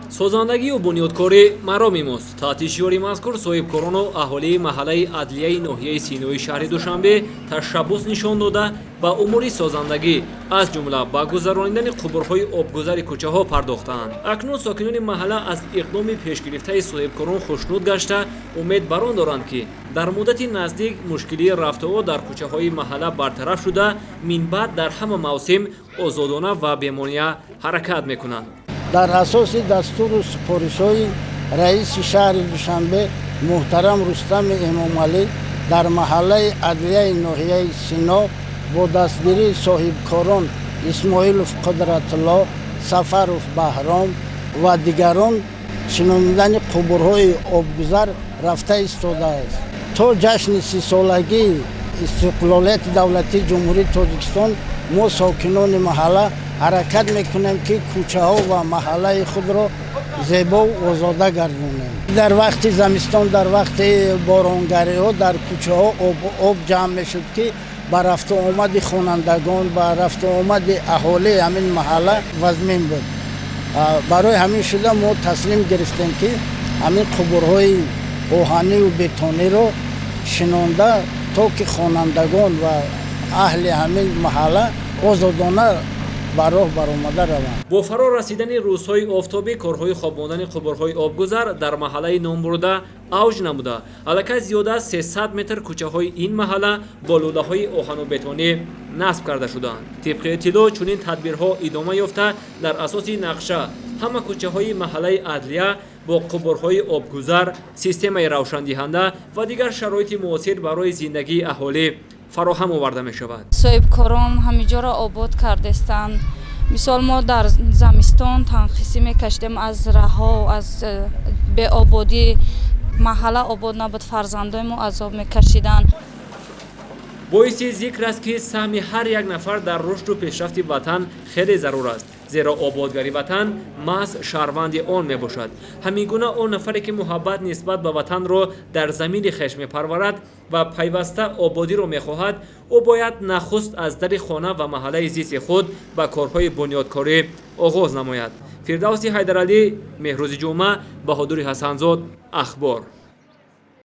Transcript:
Созандагию бунёдкорӣ мароми мост. Таҳти шиори мазкур соҳибкорону аҳолии маҳаллаи Адлияи ноҳияи Синои шаҳри Душанбе ташаббус нишон дода, ба умури созандагӣ, аз ҷумла ба гузаронидани қубурҳои обгузари кӯчаҳо пардохтаанд. Акнун сокинони маҳалла аз иқдоми пешгирифтаи соҳибкорон хушнуд гашта, умед бар он доранд, ки дар муддати наздик мушкилии рафтуомад дар кӯчаҳои маҳалла бартараф шуда, минбаъд дар ҳама мавсим озодона ва бемонеа ҳаракат мекунанд. Дар асоси дастуру супоришҳои раиси шаҳри Душанбе муҳтарам Рустами Эмомалӣ дар маҳаллаи Адлияи ноҳияи Сино бо дастгирии соҳибкорон Исмоилов Қудратулло, Сафаров Баҳром ва дигарон шинонидани қубурҳои обгузар рафта истодааст. То ҷашни 30-солагии истиқлолияти давлатии Ҷумҳурии Тоҷикистон мо, сокинони маҳалла, ҳаракат мекунем, ки кӯчаҳо ва маҳаллаи худро зебову озода гардонем. Дар вақти замистон, дар вақти боронгариҳо дар кӯчаҳо об ҷамъ мешуд, ки ба рафту омади хонандагон, ба рафту омади аҳолии ҳамин маҳалла вазмин буд. Барои ҳамин шуда мо таслим гирифтем, ки ҳамин қубурҳои оҳанию бетониро шинонда, то ки хонандагон ва аҳли ҳамин маҳалла озодона ба роҳ баромада раванд. Бо фаро расидани рӯзҳои офтобӣ корҳои хобондани қубурҳои обгузар дар маҳаллаи номбурда авҷ намуда, аллакай зиёда аз 300 метр кӯчаҳои ин маҳалла бо лӯлаҳои оҳану бетонӣ насб карда шудаанд. Тибқи иттилоъ, чунин тадбирҳо идома ёфта, дар асоси нақша ҳама кӯчаҳои маҳаллаи Адлия бо қубурҳои обгузар, системаи равшандиҳанда ва дигар шароити муосир барои зиндагии аҳолӣ фароҳам оварда мешавад. Соҳибкорон ҳамиҷоро обод кардестанд. Мисол, мо дар замистон танқисӣ мекашидем аз раҳо, аз беободӣ. Маҳалла обод набуд, фарзандои мо азоб мекашиданд. Боиси зикр аст, ки саҳми ҳар як нафар дар рушду пешрафти ватан хеле зарур аст, зеро ободгари ватан маҳз шаҳрванди он мебошад. Ҳамин гуна он нафаре, ки муҳаббат нисбат ба ватанро дар замини хеш мепарварад ва пайваста ободиро мехоҳад, ӯ бояд нахуст аз дари хона ва маҳаллаи зисти худ ба корҳои бунёдкорӣ оғоз намояд. Фирдавси Ҳайдаралӣ, Меҳрӯзи Ҷумъа, Баҳодури Ҳасанзод, Ахбор.